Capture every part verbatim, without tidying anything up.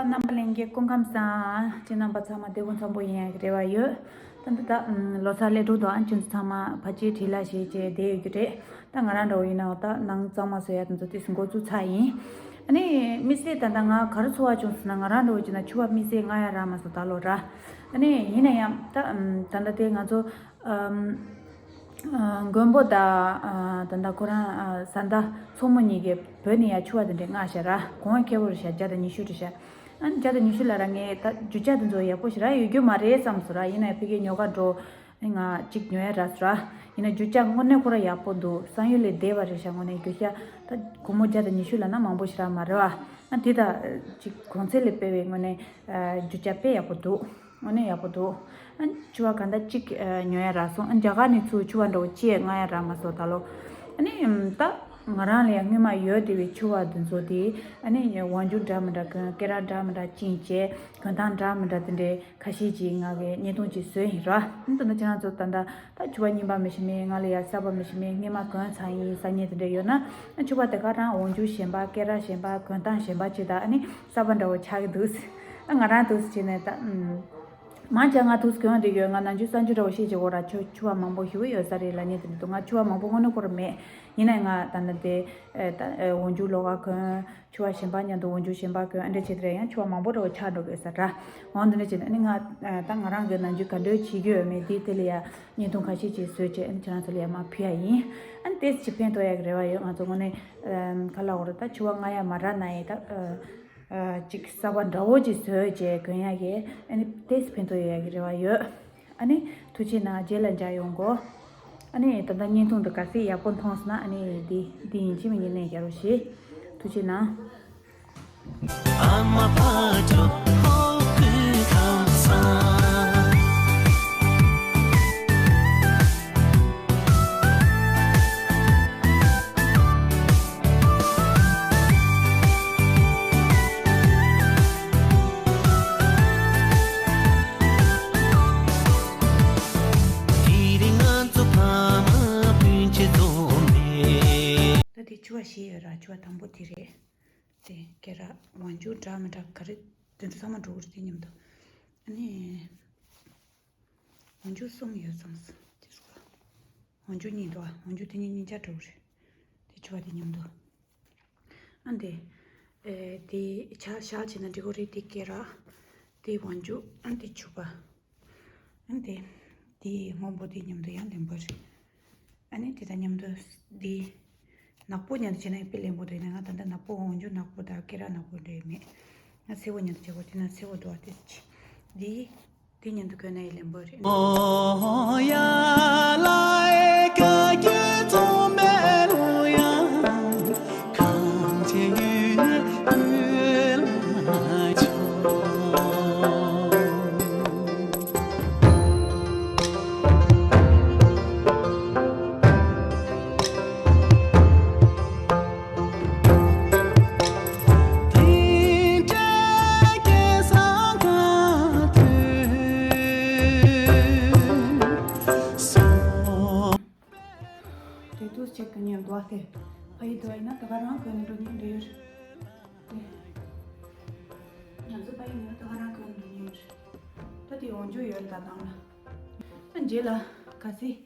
རྣམ་པ་ལྷན་རྒྱས་སྐུ་ཁམས་བཟང་། ཁྱེད་རྣམ་པ་ཚང་མ་བདེ་པོ་འཚམ་པོ་ཡིན་ཡག་གི་རེ་བ་ཡོད། ད་འདི་ད་ལོ་གསར་སླེབས་འགྲོ་འདུག་ཨ་ཁྱེད་ཚོ་ཚང་མ་ཕལ་ཆེར་བྲེལ་བ་ཞིག་བྱས་བསྡད་ཡོད་རྒྱུ་རེད། ད་ང་རང་འདྲ་བོ་ཡིན་ན་འོ་ད་ནང་གཙང་མ་བཟོ་ཡ་དེ་ཚོ་ཏོག་ཙམ་འགོ་བཙུགས་ཚར་ཡིན། ཨ་ནི་དམིགས་བསལ་ད་ལྟ་ང་ག་རེ་ཚོར་བ་བྱུང་ཟེར་ན། ང་རང་འདྲ་བོ་བྱས་ན་ཕྱུ་པ་དམིགས་བསལ་རྔ་ཡ་རག་མ་སོང་ད་ལོ་ར། ཨ་ནི་ཡིན་ན་ཡང་ད་ད་ལྟ་དེ་ང་ཚོ་ཨམ། ཨ། མགོན་པོ་དང་། ཨ། ད་ལྟ་ཁོ་རང་། ཨ། བཟའ་ཟླ་མཚོ་མོ་གཉིས་ཀྱིས་བོད་ནས་ཡར་ཕྱུ་པ་དེ་འདྲས་མངགས་ཤག་ར། གོང་ཁེ་པོ་རེད་ཤག་བརྒྱ་དང་ཉི་ཤུ་རེད་ཤག་ཨ་ནི་བརྒྱ་དང་ཉི་ཤུ་ལ་ར་ངས་ད་རྒྱུ་ཆ་དེ་ཚོ་ཡག་པོ་ཞིག་རག་ཡོད་རྒྱུ་མ་རེད་བསམ་སོང་ར། ཡིན་ན་ཕ་གིར་ཉོ་ག་འགྲོ། ཨ་ནི་ང་གཅིག་ཉོ་ཡ་རག་སོང་ར། ཡིན་ན་རྒྱུ་ཆ་དངོས་གནས་ཁོ་རང་ཡག་པོ་འདུག་བསམ་ཡུལ་ལས་འདས་པ་རེད་ཤག་དངོས་གནས་རྒྱུ་ཆ་ད་སྒོར་མོ་བརྒྱ་དང་ཉི་ཤུ་ལབ་ན་མང་པོ་ཞིག་རག་མ་རེད་བ། ཨ་དེ་ད་ཅིག་གོང་ཚད་ལས་སྤེལ་བའི་དངོས་གནས་རྒྱུ་ཆ་དཔེ་ཡག་པོ་འདུག་དངོས་གནས་ཡག་པོ་འདུག་ཨ་ཕྱུ་པ་གང་ལྟར་གཅིག་ཨ་ཉོ་ཡ་རག་སོང་། ཨ་རྒྱ་གར་ནས་ཚུར་ཕྱུ་པ་འདྲ་བོ་ཅིག་མངགས་ཡ་རག་མ་སོང་ད་ལོ། ཨ་ནི་ད་ང་རང་ལ་ཡང་སྔོན་མ་ཡོད་བསྡད་པའི་ཕྱུ་པ་འདི་ཚོ་དེ་ཨ་ནི་འོག་འཇུག་འདྲ་མི་འདྲ་གོན། སྐེ་རགས་འདྲ་མི་འདྲ་བཅིངས་བྱས། གོན་སྟངས་འདྲ་མི་འདྲ་དེ་འདྲའི་ཁ་ཤས་ཅིག་ང་གིས་བརྙན་ཐུང་ཅིག་བཟོས་ཡིན་ར། ཨ་ད་ལྟ་ཁྱེད་རང་ཚོ་ད་ལྟ་ད་ཕྱུ་པ་རྙིང་པ་མི་ཤེས་མེད། ང་ལ་ཡ་གསར་པ་མི་ཤེས་མེད། སྔོན་མ་གོན་ཚར་ཡིན་ཟེར་མཁན་དེ་འདྲ་ཡོད་ན། ཨ་ཕྱུ་པ་དེ་ག་རང་འོག་འཇུག་གཞན་པ། སྐེ་རགས་གཞན་པ། གོན་སྟངས་གཞན་པ་ཅིག་དང་། ཨ་ནི་གསར་པ་འདྲ་བོ་ཆགས་ཀྱི་འདུག་ཨ་ང་རང་འདུག་སེ་བྱས་ནས་ད། ཨུམ། མང་ཆེ་ང་འདུག་སེ་གོན་བསྡད་ཡོད། ང་ནམ་རྒྱུན་གསར་འགྱུར་འདྲ་བོ་ཤེས་བྱེད་གོ་ར། ཕྱུ་ཕྱུ་པ་མང་པོ་ཞེ་པོ་ཡོད་ས་རེད་ལབ་མཁན་དེ་འདྲ་འདུག་ང་ཕྱུ་པ་མང་པོ་དངོས་གནས་ཁོ་རང་མེད། ཡིན་ནའི་ང་ད་ནི་དེ་ཨེ་ད་ཨེ་འོག་འཇུག་ལོགས་ཀ་གོན། ཕྱུ་པ་གཞན་པ་མཉམ་དུ་འོག་འཇུག་གཞན་པ་གོན། ཨ་འདྲ་བྱས་དེ་ར་ཡང་ཕྱུ་པ་མང་པོ་འདྲ་བོ་ཆགས་འགྲོ་གི་ཡོད་ས་ར། འོ་འདི་འདྲ་བྱས་ནས་ཨ་ནི་ང་ཨེ་ད་ང་རང་གིས་ནམ་རྒྱུན་ག་འདྲ་བྱེད་ཀྱི་ཡོད་མེད་དེ་དེ་ལ་ཡ་བརྙན་ཐུང་ཁ་ཤས་ཅིག་བཟོས་བྱས། ཨ་ནི་ཁྱེད་རང་ཚོ་ལ་ཡ་མར་ཕུལ་ཡ་ཡིན། ཨ་ནི་ཏོག་ཙམ་ཅིག་ཕན་ཐོགས་ཡ་གི་རེ་བ་ཡོད། ང་ཚོ་དངོས་གནས་ཨེ་ག་ལབ་དགོས་རེད། ད་ཕྱུ་པ་རྔ་ཡ་མ་རག་ན་ཡང་ད་ཨེ་ཨ་ཅིག་གསར་པ་འདྲ་བོ་ཅིག་བཟོས་བྱས་གོན་ཡ་གི་ཨ་ནི་ཏོག་ཙམ་ཕན་ཐོགས་ཡོད་ཡ་གི་རེ་བ་ཡོད། ཨ་ནི་ཐུགས་རྗེ་གནང་། རྗེས་ལ་མཇལ་ཡོང་གོ། ཨ་ནི་ད་ལྟ་བརྙན་ཐུང་འདི་གལ་སྲིད་ཡག་པོ་མཐོང་སོང་ན། ཨ་ནི་འདི་འདི་ཡིན་གཅིག་མིན་གཅིག་ནས་རྒྱག་རོགས་ཞེས། ཐུགས་རྗེ་གནང་། ད་དེ་ཕྱུ་པ་བཞི་ཡོད་ར། ཕྱུ་པ་དང་པོ་དེ་རེད། དེ་སྐེ་རགས་འོག་འཇུག་འདྲ་མི་འདྲ་ག་རེ་དེ་ཚོ་ཚང་མ་འགྲོ་གི་རེད། དེ་མཉམ་དུ། ཨ་ནི། འོག་འཇུག་གསུམ་ཡོད་བསམ་སོང་། དེ་ཚོ། འོག་འཇུག་གཉིས་འདུག་ཨ། འོག་འཇུག་དེ་གཉིས་གཉིས་ཆ་འགྲོ་གི་རེད། དེ་ཕྱུ་པ་དེ་མཉམ་དུ། ཨ་འདི། ཨེ་དེ་ཆ་བཞག་བྱས་ན་འགྲིག་གི་རེད། དེ་སྐེ་རགས། དེ་འོག་འཇུག་ཨ་དེ་ཕྱུ་པ། ཨ་འདི། དེ་སྔོན་པོ་དེ་མཉམ་དུ་ཡང་ལེན་པ་རེད། ཨ་ནི་དེ་དང་མཉམ་དུ་དེ། ནག་པོ་མཉམ་དུ་བྱས་ན་དཔེ་ལེན་པོ་འདུག་ཡིན་ན་ང་ད་ལྟ་ནག་པོ་འོག་འཇུག་ནག་པོ་དང་སྐེ་རགས་ནག་པོ་འདྲ་ཡོད་མེད། ང་སེར་པོ་མཉམ་དུ་བྱེད་དགོས། དེ་ན་སེར་པོ་འདུག་ཨ་དེ་ཅི། དེ། དེ་མཉམ་དུ་གོན་ན་ཡང་ལེན་པོ་རེད། དེ་དུས་ཅིག་གི་ཉིན་འདུག་སྟེ། ཕ་ཡུལ་དུ་ཡིན་ན་ད་ག་རང་གོན་འགྲོ་ཉིན་འདྲ་ཡོད་རེད། ང་ཚོ་ཕ་ཡུལ་ནས་ད་ག་རང་གོན་འགྲོ་ཉིན་ཡོད་རེད། ད་དེ་འོག་འཇུག་ཡོད་རེད་ད་དང་ལ། ད་རྗེས་ལ་གལ་སྲིད་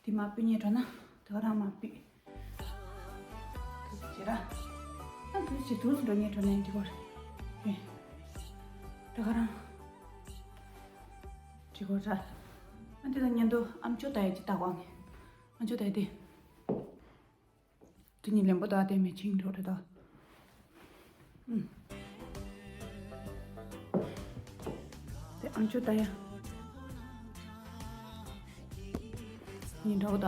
དེ་མ་ཕུད་ཉེ་འགྲོ་ན་ད་ག་རང་མ་ཕུད། དུས་ཚོད་ར། ཨ་དུས་ཚོད་དུས་ཚོད་འགྲོ་ཉེ་འགྲོ་ནས་འགྲིག་གོ་རེད། ད་ག་རང་འགྲིག་གོ་ར། ཨ་དེ་དང་མཉམ་དུ་ཨམ་ཅོག་ལྟ་ཡ་ཅིག་ལྟ་གོ་ཨ། ཨམ་ཅོག་ལྟ་ཡ་དེ། དེ་གཉིས་ལེན་པོ་ད་དེ་མེ་ཆིང་འགྲོ་རེད་ད། ཨུམ། དེ་ཨམ་ཅོག་ལྟ་ཡ། ཡིན་འགྲོ་ད། ད་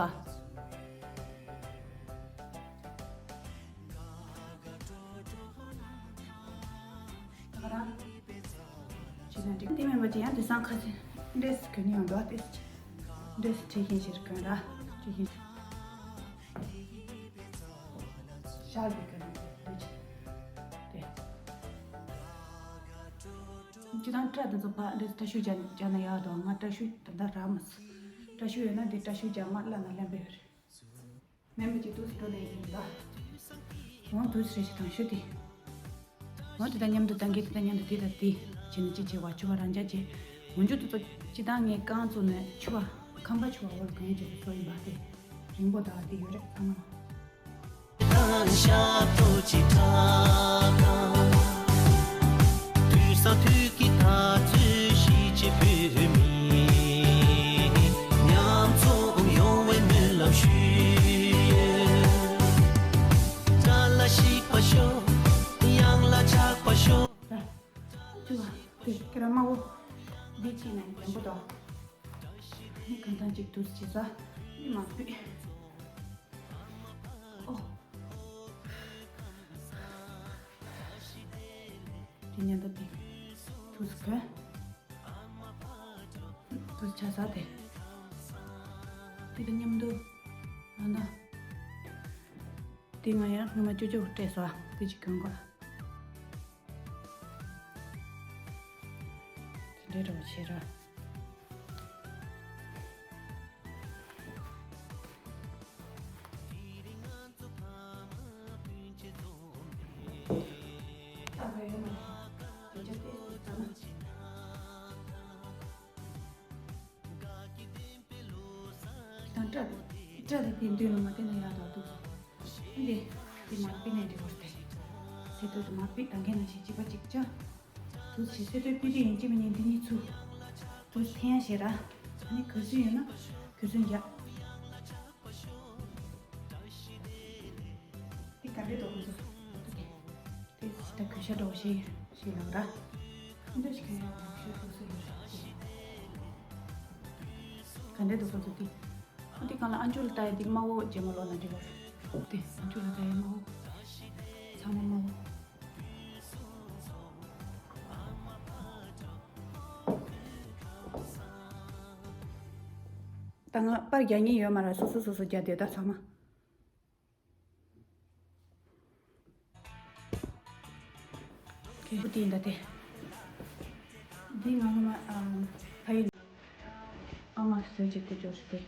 ག་རང་། ཅི་ན་འགྲིག་དེ་མིན་པ་ཅི་ཡང་དེ་སང་ཁ་སི་འདྲེས་གོན་ནི་ཡང་འདུག་དེ་འདྲེས་བྲིས་ཤིང་ཞིག་གོན་ར་བྲིས་ཤིང་། ཤར་བའི་གོན་ནི་འདུག་ཅི། དེ། ཅི་དང་སྐྲ་དེ་ཚོ་ཕ་འདྲེས་སྐྲ་ཤུ་རྒྱ་རྒྱ་ན་ཡག་འདུག་ང་སྐྲ་ཤུ་ད་ལྟ་རག་མ་སོང་། སྐྲ་ཤུ་ཡོད་ན་དེ་སྐྲ་ཤུ་རྒྱ་མ་བླ་ན་ལེན་པ་ཡོད་རེད། མེ་མེ་ཅིག་དུས་སུ་འགྲོ་ནས་ཡིན་ད། འོང་དུས་སུ་རེ་ཞིག་དང་ཤོད་དེ། འོ་དེ་དང་མཉམ་དུ་ད་གིན་དེ་དང་མཉམ་དུ་དེ་དང་དེ་བྱས་ནས་ཅི་བྱེད་པ་ཕྱུ་པ་རང་འཇགས་བྱས། འོན་ཆུ་དུ་ཚོ་སྤྱི་བཏང་ངས་རྐང་བཙུགས་ནས་ཕྱུ་པ་ཁང་པ་ཕྱུ་པ་འོར་གང་བྱེད་པ་སོ་ཡིན་པ་དེ་རིང་པོ་དག་དེ་ཡོད་རེད་ཚང་མ། དུས་སང་དུས་ཀྱི་ཐག་ཚོད་ཤིག་ཅིག་ཕུལ་མི་མཉམ་འཛོམས་ཡོང་བའི་སྨོན་ལམ་ཞུ། དགྲ་ལ་ཞིག་པ་ཤོག་ཡང་ལ་ཆགས་པ་ཤོག་ཅུ་བ་དེ་ཀེ་ར་མ་བོ་འདི་ཅི་ནས་ལེན་པོ་དོ། ནི་གང་ཐང་ཅིག་དུས་བྱེད་ས་ནི་མ་བུད། ཨོ། དེ་ཉན་ད་དེ་དུས་ག་དུས་ཆ་ས་དེ་དེ་དང་མཉམ་དུ་ཨ་ན་དེ་ང་ཡང་ངོ་མ་ཅོ་ཅོ་སྤྲད་སོ་དེ་ཅིག་གང་གོ། དེ་འདྲའི་རོགས་བྱེད་ར། དང་སྐྲ་དེ་སྐྲ་དེ་དེ་མདུན་ལ་མ་བསྟན་ན་ཡག་འདུག་འདུག་འདི་དེ་མ་པི་ནས་འདི་བར་དེ་སེ་ཏོ་དེ་མ་པི་དང་ཁེ་ན་ཞིག་ཅི་པ་ཅིག་ཅ། དུ་ཞིག་སེ་ཏོ་པི་དེ་ཡིན་ཅི་མ་ཡིན་འདི་གཉིས་ཚུ་དུ་འཐེན་ཡ་ཞེ་ར། ཨ་ནི་གོས་སུ་ཡོད་ན་གོས་སུ་འཇག་འདི་ག་འདྲེ་དོ་ཁོ་ཚོ་དེ་ཞིག་ད་གོས་ཤ་འདྲ་བོ་ཞེ་ཞེ་ལག་ར། འདི་ཞིག་ག་ཡ་གོས་ཤ་གོས་སུ་ཡོད་ར་ག་འདྲེ་དོ་ཁོ་ཚོ་དེ། འདི་གང་ལ་ཨ་འཇུ་ལ་ལྟ་ཡི་འདི་དམར་བོ་རྗེས་མ་ལོག་ན་འགྲིག་གོ། དེ་ཨ་འཇུ་ལ་ལྟ་ཡི་དམར་བོ། ཚང་མ་དམར་བོ། ད་ང་པར་རྒྱག་མཁན་ཡོད་མ་རེད། སོ་སོ་སོ་སོ་རྒྱག་བསྡད་ད་ཚང་མ། ཁེ་བུ་དེ་འདྲ་དེ། འདི་ང་ངོ་མ་ཨ་ཕ་ཡུལ་ཨ་མ་བཟོས་བྱས་དེ་འབྱོར་ཞིག་དེ།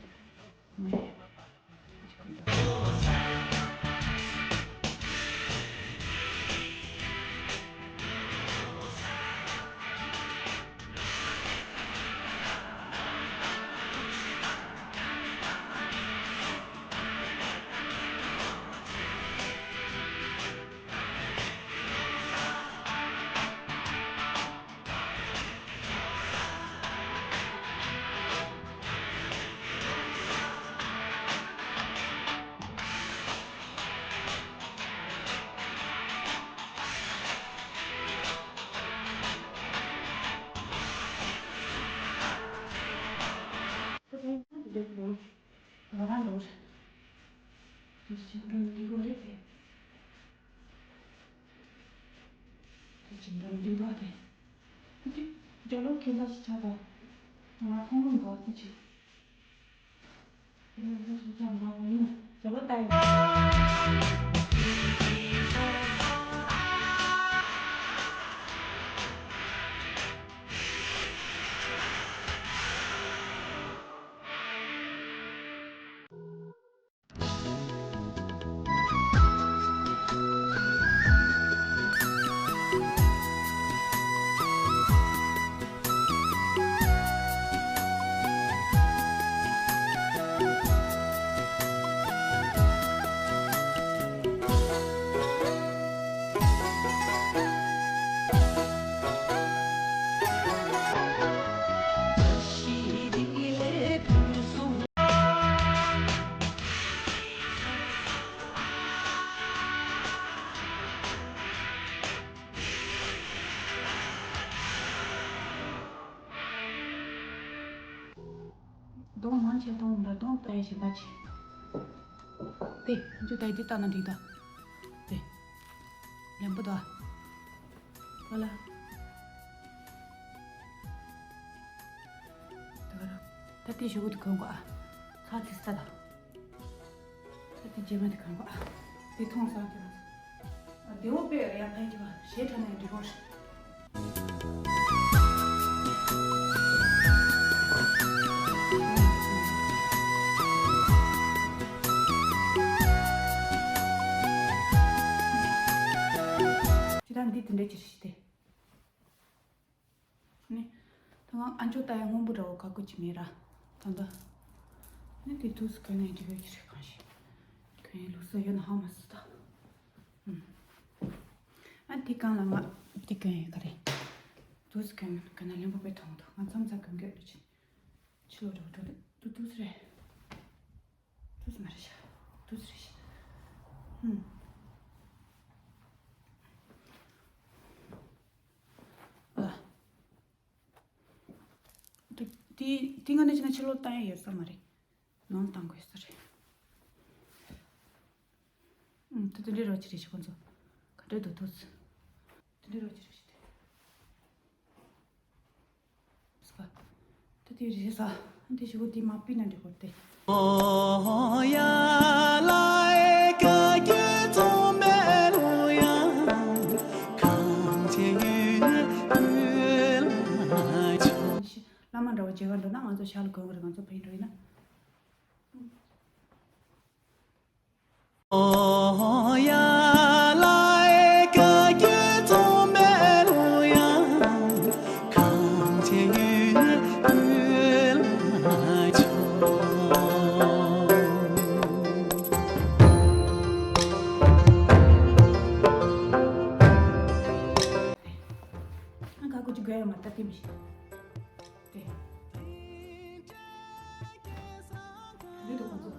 གདོང་མང་ཆེ་གཏོང་འདྲ་གདོང་ལྟ་ཡ་ཞིག་ལྟ་ཆེ། དེ་འཇུ་ལྟ་ཡི་དེ་ལྟ་ན་འགྲིག་ད། དེ་ལན་པོ་ད། ཨ་ལ། ད་ག་ར། ད་དེ་ཞུ་གུ་དེ་གོན་གོ་ཨ། ཚ་དེ་ས་ད། ད་དེ་རྗེས་མ་དེ་གོན་གོ་ཨ། དེ་མཐོང་སང་དེ་ར། ཨ་དེ་འོ་པེ་ར་ཡ་ཕན་གྱི་བ་ཞེ་དྲག་ནས་འགྲིག་གོ་ཤི། ཅི་ད་འདི་དེ་འདྲ། ཅི་རེད་ཤི་དེ། ནི། ད་ང་ཨ་མཆོག་ལྟ་ཡ་སྔོན་པོ་འདྲ་བོ་ག་གོ་ཅི་མེད་ར། ད་ལྟ། ནི་དེ་དུས་སུ་གོན་ནས་འགྲིག་གི་རེད་གང་ཞིག་གོན་ཡའི་ལུགས་སྲོལ་ཡོད་ན་ཧ་མ་སི་ད། ཨ་དེ་གང་ལ་ང་དེ་གོན་ཡ་ག་རེད། དུས་སུ་གོན་གོན་ན་ལེན་པོ་པའི་ཐོང་དུ་ང་མཚམས་མཚམས་གོན་གོན་ལུགས་ཅི། ཕྱི་ལོགས་འགྲོ་འགྲོ་དུས་དུས་རེད། དུས་མ་རེད་ཤག་དུས་རེད་ཤག་ཧུམ། ཨ། དེ་དེ་དེ་ང་ནས་ཕྱིན་ན་ཕྱི་ལོགས་བཏང་ཡ་ཡོད་ས་མ་རེད། ནང་བཏང་དགོས་ས་རེད། ཨུམ། དེ་དེ་འདྲའི་རོ་ཅི་རེད་ཤག་ཁོང་ཚོ། ག་འདྲའི་དུ་དུས། དེ་འདྲའི་རོ་ཅི་རེད་ཤག་དེ། སྐ། ད་དེ་རེད་ས། དེ་ཞུ་གོ་དེ་མ་པི་ན་འདྲི་གོ་དེ། བླ་མ་འདྲ་བོ་མཇལ་ག་འགྲོ་ན་ང་ཚོ་ཤར་ལ་གོན་གི་རེད། ང་ཚོ་ཕ་ཡུལ་འགྲོ་ཡིན་ན། ང་ག་གོ་ཅི་དགོས་ཡ་མ་ལྟ་དེ་མི་ཤེས། དེ། རེད་འདུག་ཁོང་ཚོ།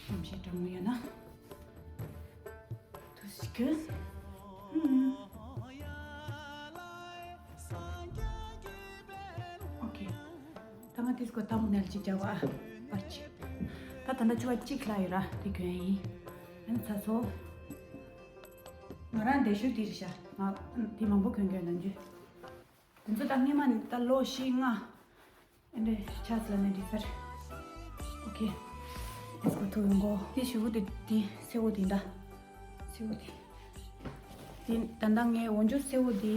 གཤམ་གཤིས་གྲང་མོ་ཡོད་ན། དུས་ཀྱི། ཧུམ། ཨོ་ཁེ། ད་ང་དེ་སྐོར་ཐང་ནལ་ཅིག་བྱ་བ་པར་ཆི། ད་ད་ལྟ་ཆུ་བ་གཅིག་ལྷག་ཡོད་ར་དེ་གྱོན་ཡིན། ཨན་ཚ་ཚོ། ང་རང་འདས་ཤོད་དེ་རེད་ཤག་ང་དེ་མང་པོ་གྱོན་གྱོན་ནམ་རྒྱུན། དེ་ཚོ་ད་སྔས་མ་ནས་ད་ལོ་བཞི་ལྔ། ཨེ་འདྲ་ཆགས་ལ་ནི་འདི་ཚར། ཨོ་ཁེ། ཨེ་སྐོར་ཐུག་ཡོང་གོ། དེ་ཞུ་གུ་དེ་དེ་སེ་བོ་དེ་འདྲ། སེ་བོ་དེ། དེ་ད་ལྟ་ངའི་འོན་ཆུ་སེ་བོ་དེ།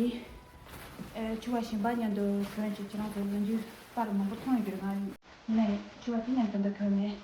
ཨེ་ཆུ་བ་གཞན་པ་མཉམ་དུ་གྱོན་ཅིག་ཁྱེད་རང་ཚོ་འོན་ཆུ་པར་མང་པོ་མཐོང་ཡོད་ཀྱི་རེད། ང་ནས་ཆུ་བ་དེ་མཉམ་དུ་འདི་གྱོན་མེད།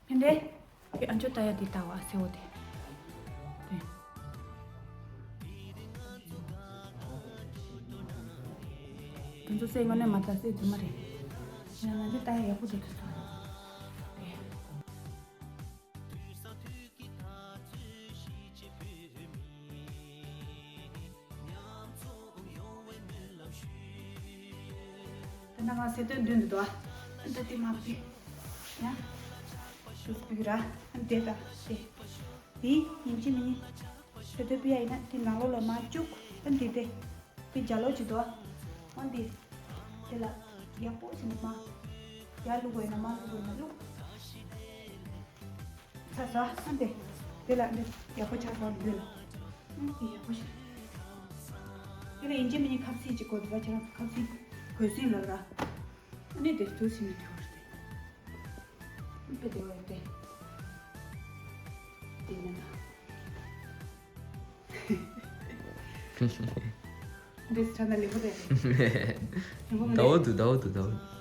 ཕན་པས། དེ་ཨ་མཆོག་ལྟ་ཡ་དེ་ལྟ་བ་སེ་བོ་དེ། དེ། དེ་ཚོ་སེ་དངོས་གནས་མ་ལྟ་སེ་རྫུན་མ་རེད། ཡང་ང་ཚོ་ལྟ་ཡ་ཡག་པོ་འདུག་དེ་ཚོ། དེ། ད་ནང་ང་སེ་སྟོན་འདོན་འདུག་ཨ། ད་དེ་མ་བྱེད། ཡ། ཤུགས་སྤུས་ར། དེ་ད་དེ། དེ་ཡིན་གཅིག་མིན་གཉིས། སེ་སྟོན་སྤུས་ཡ་ཡིན་ན་དེ་ནང་ལོགས་ལ་མ་བཅུག་ཨ་འདི་དེ། དེ་ལྗགས་ཀློག་བྱེད་དོ། ཨ་འདི། དེ་ལ་ཡག་པོ་བྱས་ནས་མ། ཡར་བླུག་དགོས་ཡིན་ན་མར་བླུག་དགོས་ཡིན་ན་བླུག་ཚ་ཚ་ཨ་འདི། དེ་ལ་འདི་ཡག་པོ་ཆགས་སོང་འདི་ལ། ཨ་འདི་ཡག་པོ་བྱས། དེ་ལ་ཡིན་གཅིག་མིན་གཉིས་ཁ་བསིལ་ཅིག་དགོས་འདུག་ཁྱེད་རང་ཚོ་ཁ་བསིལ་གོས་སྲིན་ལབ་ར། ཨ་ནི་དེ་དུས་ཕྱིན་ནས་དེ་བར་ཏེ། དཔེ་བདེ་བ་ཡོད་དེ། དེ་མིན་ན། འདི་ཚོ་ད་ལེགས་པོ་རེད། ཟླ་བོ་འདུག་ཟླ་བོ་འདུག་ཟླ་བོ།